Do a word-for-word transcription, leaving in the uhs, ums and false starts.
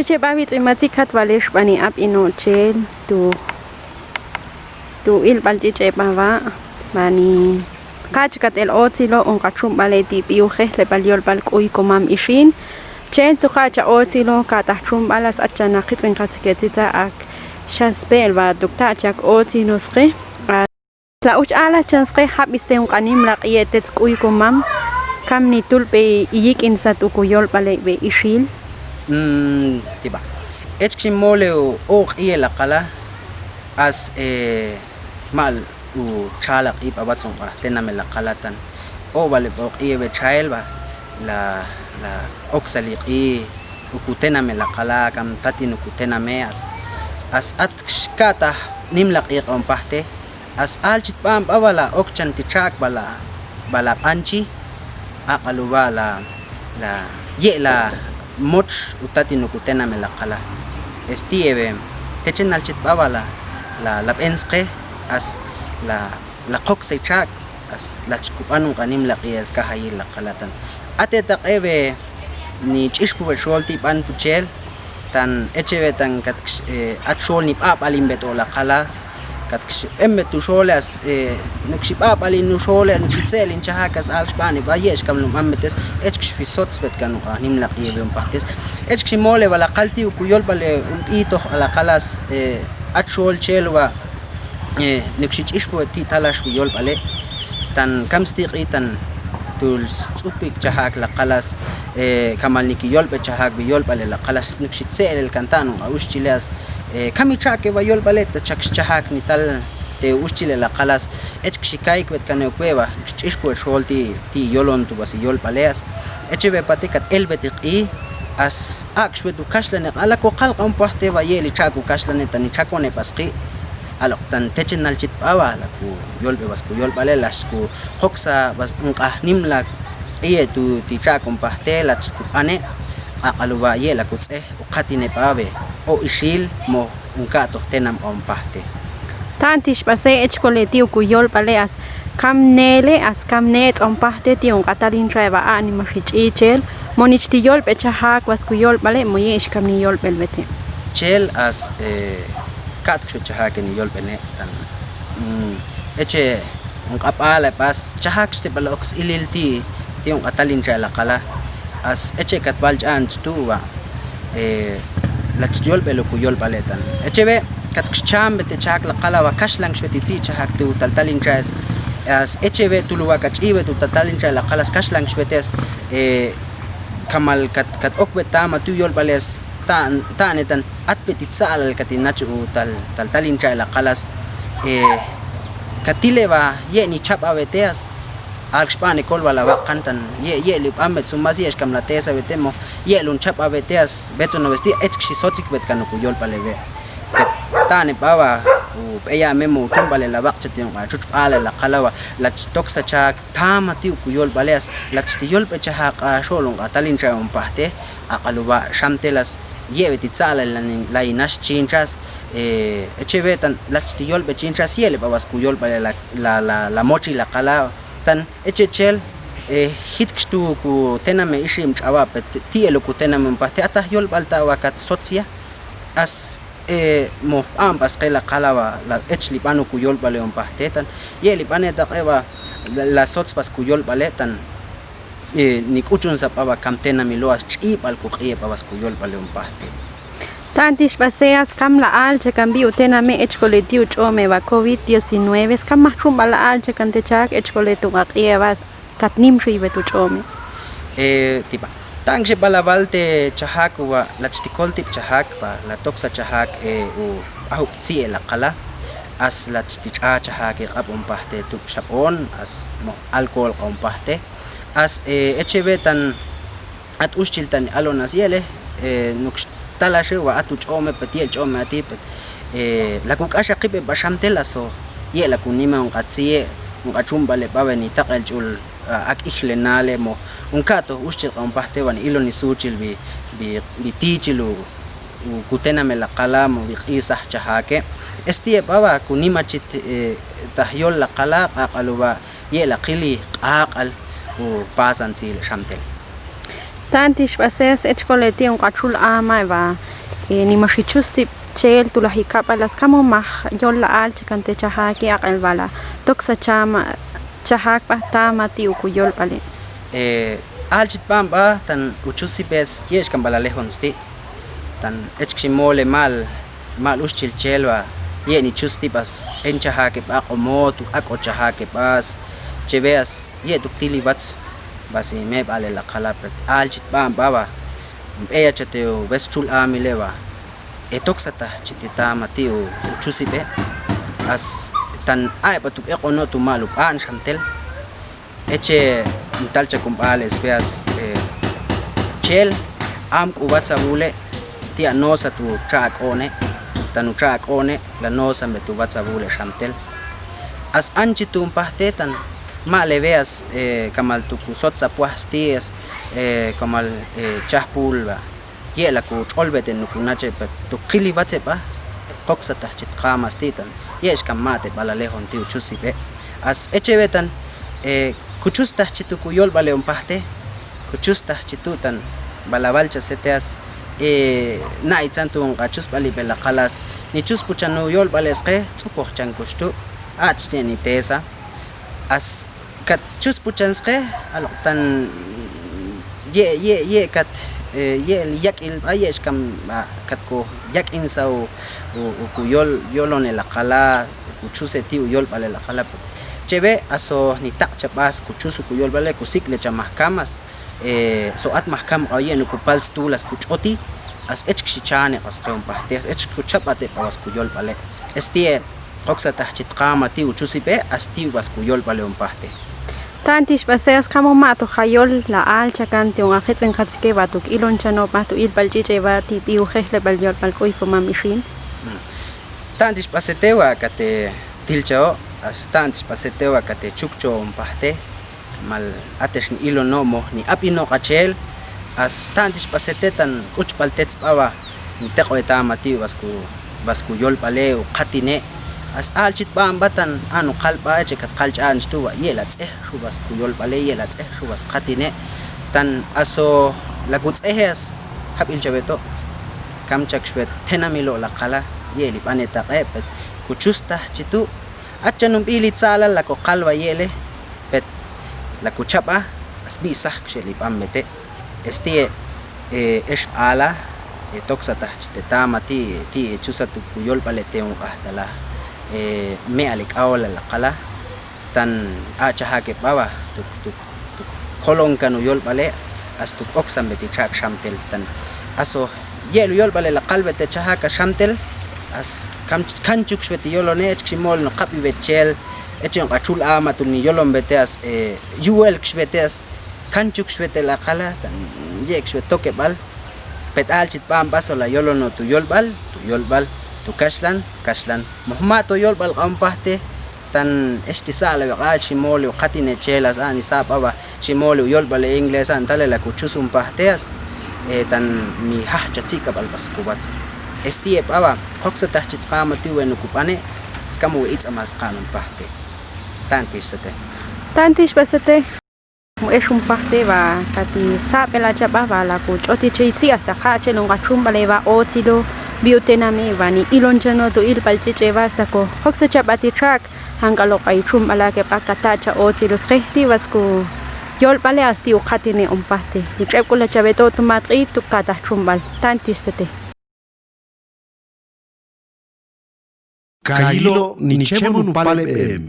Cheb'a witz'in, matzik' kat walex b'ani ab'ino chel tu tu ilb'al ch'ich'eb'a wa' b'ani. Ka'chikatel otzilo unqachumb'ale ti' b'i ujejleb'al yolb'al k'uy komam ixin. Chel tu ka'cha otzilo ka'taj chumb'al as achanaq kitz'in qatzike tzitza ak xan sb'e'el wa' tu kta' chak otzilo sqe. La uch ala chan sqe jab'iste unq'anim la q'iye tetz k'uy komam kam ni tulb'e iyik'in sat uku yolb'ale b'e ixil. Tib'a. Ech kxin mole u q'iye la qala as e mal u chalaq ib' awatz unq'a tename la qala tan o b'ale b'oq'iye b'e chael b'a la la oksali q'i uku tename la qala kam tatin uku tename as as at kxka'taj nimlaq iq'on pajte as alchit b'an b'a b'a la okchan ti chak b'a la b'a la b'anchi aq'al uwa la la ye' la moch utatin uku tename la qala. Esti ewe techenal chit b'a b'a la la b'en sqe as la la qoksay chak as lach kub'an unq'a nimlaq i as kajayil la qala tan. Ate taq ewe ni ch'ixpu we xol ti b'an puchel tan eche we tan kat at xol ni b'ab'al inb'et o la qala as kat kx emb'et uxole as nuk xi b'ab'al in uxole nuk xi tze'el in chajak as alx b'an ib'a ye' xkam lum amb'et es ech kx fi sotz b'et kan unq'a nimlaq i ewe un pajtes ech kx imole b'a la qal ti uku yolb'ale un b'itoj a la qala as at xol chel wa' nuk xi ch'ixpu ti talax bi yolb'ale tan kam sti q'i tan tul stz'upik chajak la qala as kamal niki yolb'e chajak bi yolb'ale la qala as nuk xi tze'el el kan tan unq'a uxchile as kam ichake wa yolb'ale ta chak xchajak ni tal te uxchile la qala as ech kx ikaykb'et kan ewe wa xch'ixpu xol ti ti yolon tu b'a si yolb'ale as eche we pate kat elb'et iq'i as ak'xwet ukaxlane q'a la koqal q'on pajte wa ye' li chak ukaxlane tan ichakone b'a sqi' aloq tan techenal chit b'a wa la ku yolb'e b'a sku yolb'ale la sku qoksa b'a unq'a nimlaq q'iye tu ti chak un pajte la sku b'ane aq'al uwa ye' la ku tz'e uqatine b'a we o ixil mo un ka'toj tenam q'on pajte. Ta'an ti xb'ase ech kole ti uku yolb'ale as kam nele as kam ne tz'on pajte ti unq'a talin cha'e b'a a'ni ma xi ch'ichel mo nich ti yolb'e chajak b'a sku yolb'ale mo ye' xkam ni yolb'el b'ete. Chel as ka'toj xwe chajake ni yolb'ene tan eche unq'a b'ala b'a schajak xteb'al ok silil ti ti unq'a talin cha'e la qala as eche kat b'al ch'an chtu wa lach yolb'el uku yolb'ale tan eche we kat kxchamb'et te chajak la qala wa kaxlan kxwet itzi chajak tu tal talin cha'e as eche we tul wa kat ch'ib'et tu tal talin cha'e la qala as kaxlan kxwete as kamal kat kat okb'et tama tu yolb'ale as ta'ne tan atb'et itza'alal kat inach u tal tal talin cha'e la qala as katile wa ye' ni chab'awete as alkx b'an ekol wa la waq'an tan ye' ye' li b'anb'et suma as ye' xkam la tesawete mo ye' lun chab'awete as b'etzon owesti ech kx isotzik b'et kan uku yolb'ale we b'et ta'ne b'a wa u b'eyame mo u chumb'ale la waq'chet yonq'a chuch b'ala la qala wa lach toksa chajak tama ti uku yolb'ale as lach ti yolb'e chajak a xol unq'a talin cha'e un pajte aq'al uwa xamtel as ye' we ti tza'alal la inax chinchas eche we tan lach ti yolb'e chinchas ye' le b'a wa sku yolb'ale la la la mochi la qala tan eche chel jit kxtu ku tename ixim ch'awa' pe ti el uku tename un pajte ataj yolb'al ta wa kat sotz ya as mo b'an b'a sqe la qala wa la ech li b'an uku yolb'ale un pajte tan ye' li b'ane taq ewa la sotz b'a sku yolb'ale tan ni k'uchun sa b'a wa kam tenamilo as ch'ib'al ku q'iye b'a wa sku yolb'ale un pajte. Ta'an ti xb'ase as kam la alcha kan bi u tename ech kole ti u ch'ome wa covid diecinueve as kam maj chumb'al la alcha kan te chajak ech kole tu q'aq'iye wa kat nimxi we tu ch'ome. Tib'a ta'an kxe b'a la wal te chajak wa lach ti kol tib' chajak b'a la toksa chajak u b'ajub' tzi'e la qala as lach ti ch'a chajak iq'ab' un pajte tu xab'on as mo alcohol q'on pajte as eche we tan at uxchil tan alon as yele nuk xtalaxe wa at u ch'ome pet yel ch'ome ati pet la ku k'ax aqib' e b'a xamtel aso ye' la ku nime un q'atzie un q'achun b'ale b'a we ni taq'el ch'ul ak' ijlenale mo un ka'toj uxchil q'on pajte wa ni ilon isuchil bi bi tichil u ku tename la qala mo bi q'isaj chajake esti'e b'a wa ku nimachit taj yol la qala q'aq'al uwa ye' la qili q'aq'al u pasan tzil xamtel. Tanti xbase as echkole ti un qachul ama eva. Ni max ichus tib chel tu la jikabal as kamu maj yol la alchakan te chajaki aq'el vala toksa chama chajak ba tama ti uku yol bale. Alchit bam ba tan uchus tib es yex kan bala lejon sti tan echk ximole mal mal uxchil chel ba. Ye ni chus tib as en chajake ba q'omot u ak'o chajake bas cheveas ye tuk tili bats bas me bale la qala pet alchit bam ba ba. Mbeya chate u bes chul amile ba etoksata chititama ti u chus ibe as tan ay ba tuk eq'ono tu mal u b'an xamtel. Eche ntal chakumb'al es veas chel am k'u watza vule ti anosa tu cha'ak'one tan u cha'ak'one la nosa me tu watza vule xamtel. As anchi tu mpajte tan ma le veas kamal tu kusotza puaj stias kamal chajpul ba. Ye' la kuch'olbete nukunache pe tu qili watze ba. Qoksata chit qama sti tan ye' xkan mate bala lejon ti u chus ibe. As eche ve tan kuchus taj chitu ku yolbale un pajte. Kuchus taj chitu tan bala valcha seteas na itzan tu un qachus bali be la qalas ni chus puchan u yolbale sqe tz'upoj chan kuxtu. Ach che ni tesa as kat chus puchan sqe aloq tan ye' ye' ye' kat ye' yak'il ba ye' xkan ba kat ku yak'in sa u ku yol yolone la qala ku chuse ti u yolbale la qala. Che've aso ni taq' chabas ku chus u ku yolbale ku sik'le chamajkamas so at majkam q'aw ye' nu ku pal stulas ku ch'oti. As echk xichane q'as qe un pajte as echk ku chabate q'awas ku yolbale. Estie qoksataj chit qama ti u chus ibe as ti u bas ku yolbale un pajte. Tanti xbase as kamu ma tu jayol la alcha kanti un aqitz'in qatzike va tu k'ilon chano ba tu ilbal ch'ich'e va ti bi u jejlebal yolbal k'uy ku mam ixin. Tanti xbase te va kate tilchao as tanti xbase te va kate chukcho un pajte. Mal atex ni ilono moj ni ap'ino q'achel. As tanti xbase te tan k'uch bal tetz b'aba ni teq'o etama ti' vas ku yolb'ale u qatine. As alchit b'an b'atan anu qal b'a eche kat qal ch'an chtu' va ye' la tz'ej xu vas ku yolb'ale ye' la tz'ej xu vas qatine. Tan aso la ku tz'eje as jab'il chaveto'. Kam chak xvet tenamilo' la qala ye' li b'ane taq'e pet ku chustaj chitu'. Achanun b'ili tzalal la ku qal va ye'le pet la ku chab'a. As b'i saj kxe li b'an vete. Estie' ex ala toksataj chi te tama ti' ti' chusatu ku yolb'ale te un q'ajtala. Me'ale k'aola la qala tan achajake b'aba tuk tuk tuk kolon kan u yolb'ale. As tuk oksan veti chak xamtel tan aso ye'el u yolb'ale la qal vete chajaka xamtel. As kan chuk xveti yolone ech kximol no qab' ive chel ech en q'achul ama tu ni yolon vete as yu'el kxvete as kan chuk xvete la qala tan ye' kxvet tokeb'al. Pet alchit b'an b'aso la yolono tu yolb'al tu yolb'al tu kaxlan kaxlan moj ma to yolb'al q'an pajte. Tan ex ti sa'la ve q'ach ximoli u qatine chelas ani sa b'aba ximoli u yolb'ale inglesa antale la ku chus un pajteas. Tan mi jaj cha tzik'ab'al b'as ku b'atz. Estie' b'aba qoksataj chit qama ti' ve nu ku b'ane. Skam u ve itz'amal sqan un pajte. Tantix sete. Tantix b'asete. Mu ex un pajte va kati sab'ela chab'a va la ku ch'oti che itzi hasta ja' che lun qachunb'ale va otzilo. Bi u tename va ni ilon chano tu ilb'al ch'ich'e va hasta ko jokse chab'a ti chak. Jan k'alo q'ay chunb'alake b'a kata' cha otzilo sje ti' vas ku yolb'ale as ti' u qatine un pajte. Ni ch'eb' k'ula chaveto' tu matk'i tu kataj chunb'al. Tantix sete. Kayilo' ni chemon un paleb'em.